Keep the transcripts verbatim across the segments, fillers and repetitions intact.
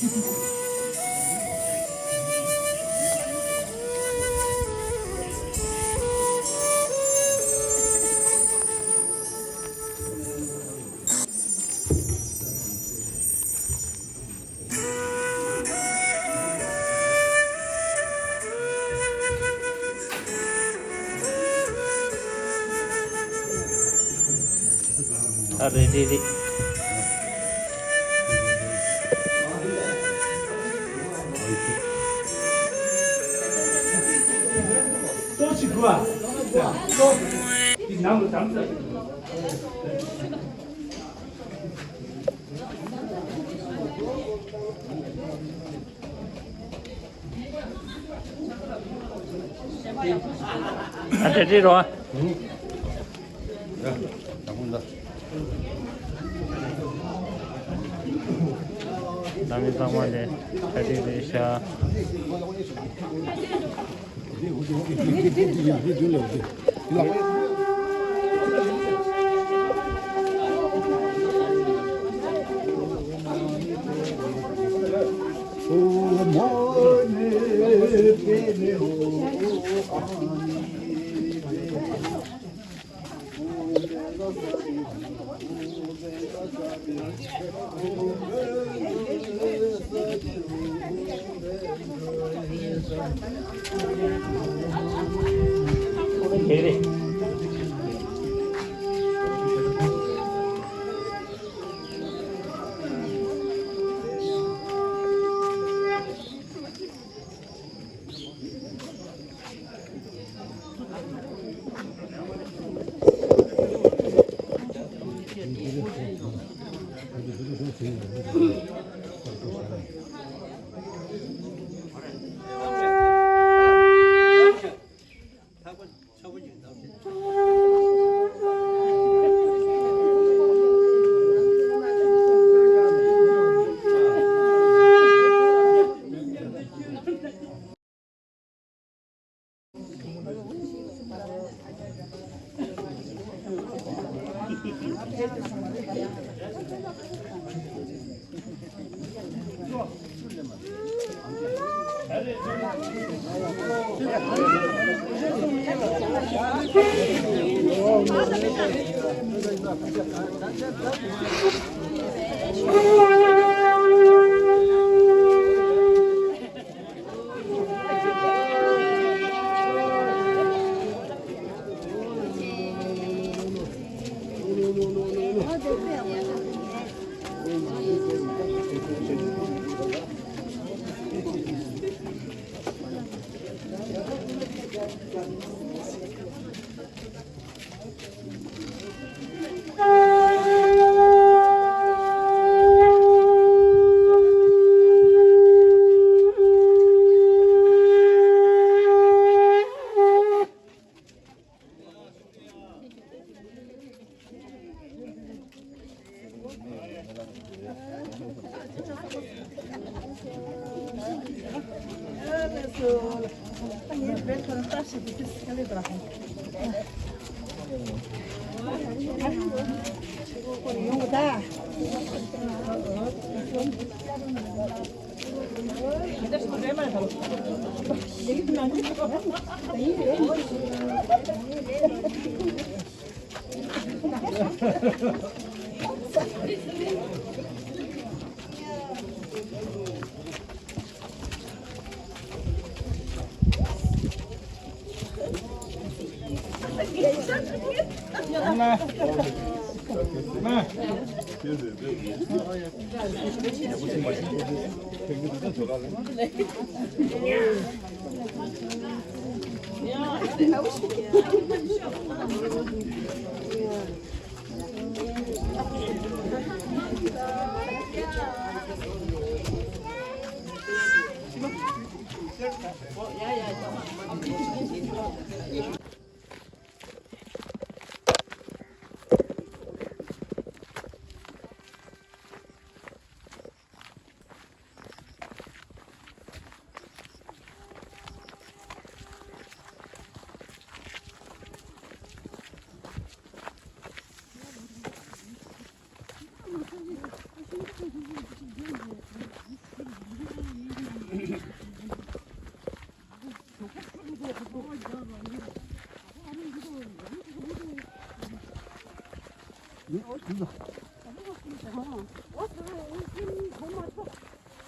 ཨ་རེད་རེད་རེད། ཏོག་ཅིག་དགོས་ཨ། ཏོག་ཅིག་ནང་དུ་དམ་ཟ། ཨ་དེ་དྲིས་རོ། ཨ་མི་ཚང་མ་ལས་ཨ་དེ་རེད་ཤག་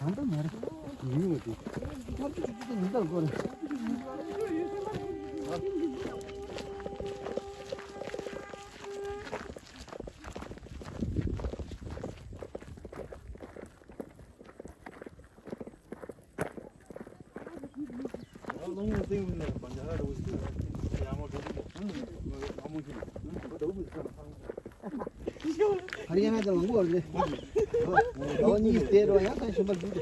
ད་ལྟ་མ་རེད། ཡིན་ཡོད་དེ། ཐབས་ཇུས་ཅིག་ཅིག་ཡིན་ད་དགོས་རེད། ཧ་རི་ཡ་ན་དང་ལང་གོ་རེད། ཨོ་ནི་དེ་རོ་ཡང་ད་ཤུམ་པ་འདུག་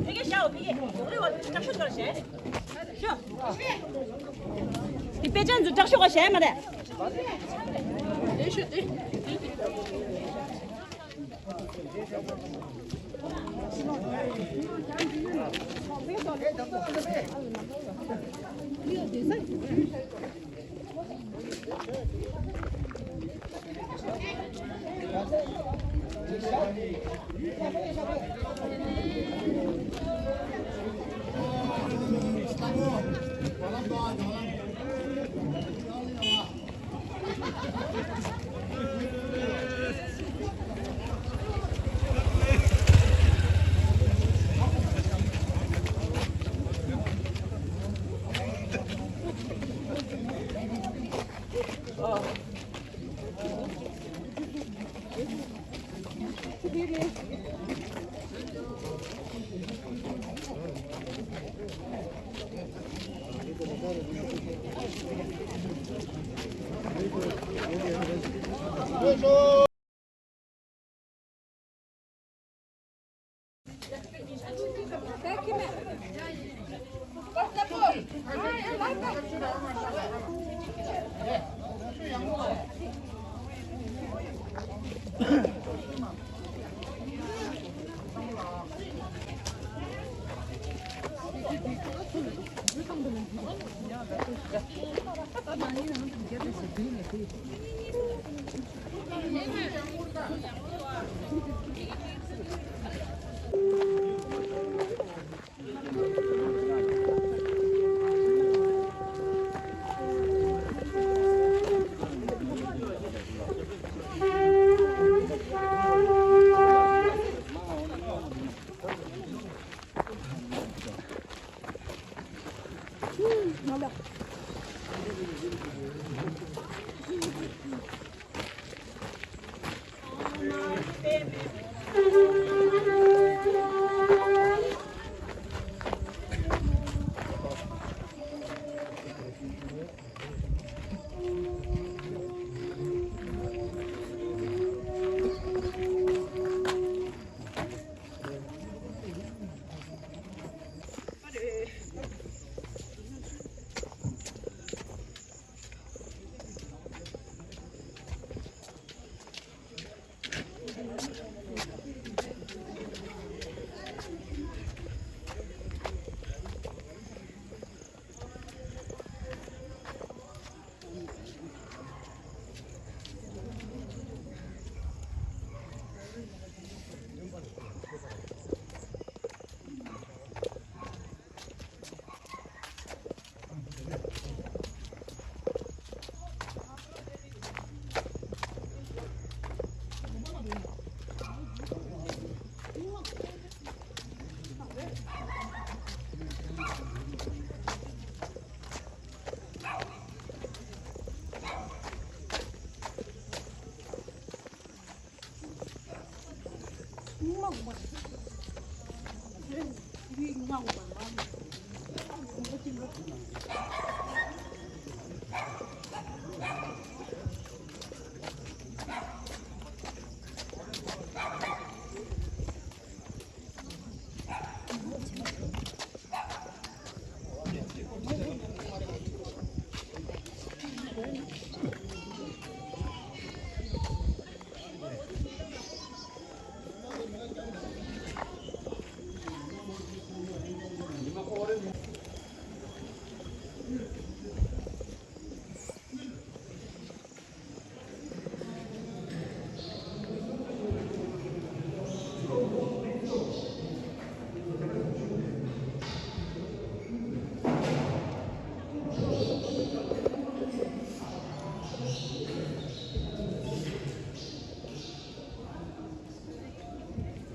ཕ་གི་ཤོག་ཕ་གི། ཡོག་རེ་བ་དྲག་ཤོག་གར་བྱས། ཤོག་དེ་དཔེ་ཅན་ཚོ་དྲག་ཤོག་ག་བྱས་མ་རེད།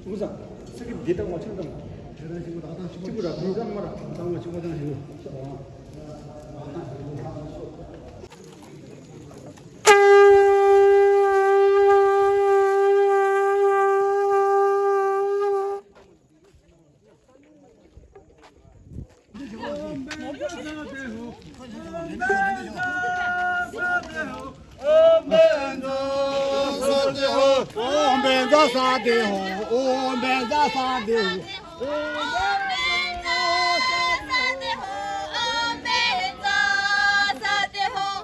ཨུ་ཟ། ས་གི་འདི་དང་ང་ཆུ་དང་། དེ་དང་གཅིག་པ་དང་དང་གཅིག་པ་ར། འདི་དང་མ་ར། དང་ང་གཅིག་པ་དང་གཅིག་པ། ཨོཾ་བཛྲ་ས་ཏེ་ཧོ། ཨོཾ་བཛྲ་ས་ཏེ་ཧོ། ཨོཾ་བཛྲ་ས་ཏེ་ཧོ། ཨོཾ་བཛྲ་ས་ཏེ་ཧོ།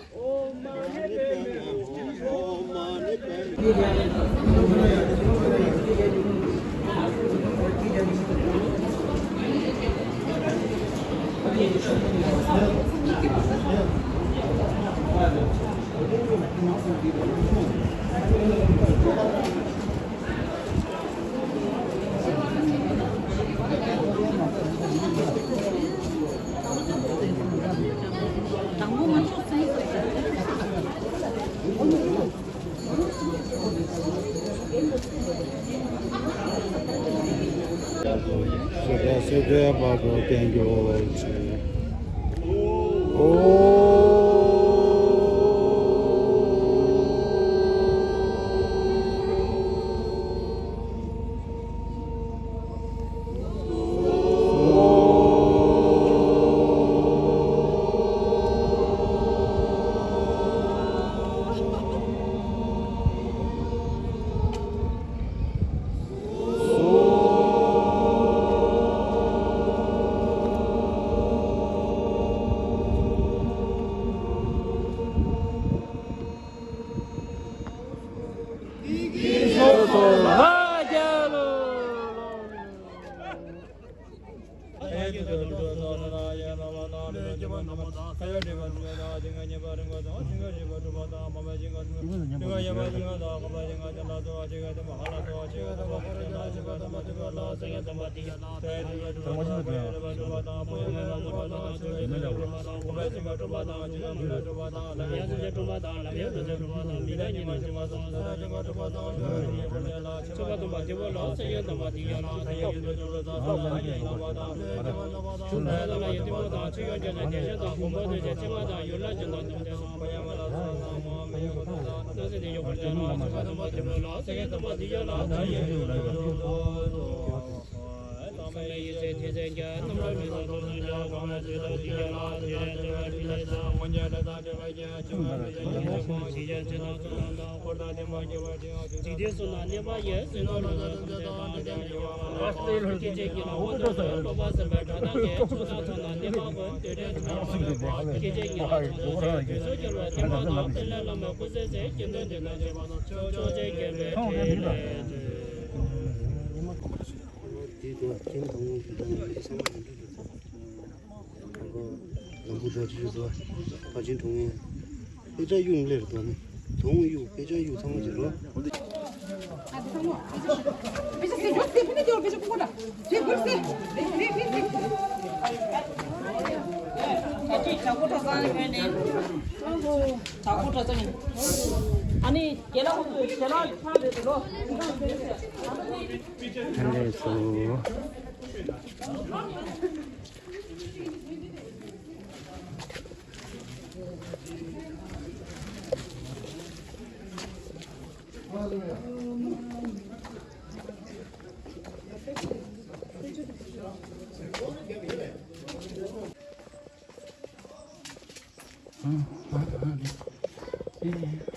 དང་པོ་ང་ཚོ་ཚན་སོ་ད་སེ་ཏེ་བ་གོ་ཀན་གྱོ་ཆེ། ཨོ། དེ་དང་ཁྱིམ་དང་དང་དེ་ཚང་མ་ལམ་བུ་དང་ཆུ་ཚོད་ཕར་ཕྱིན་འགྲོ་ངེས། དཔེ་ཆ་གཡུག་ལེར་དོ་ནི་དོང་གཡུག་དཔེ་ཆ་གཡུག་ཚང་མ་བྱེད་རོགས། ཨ་ནི་རྒན་ལགས་ཁོང་ཚོས་རྒན་ལགས་ཕར་རེད་འགྲོ། ཨ་ནི། ཨང་། ཨང་། ཨང་། ཨེ།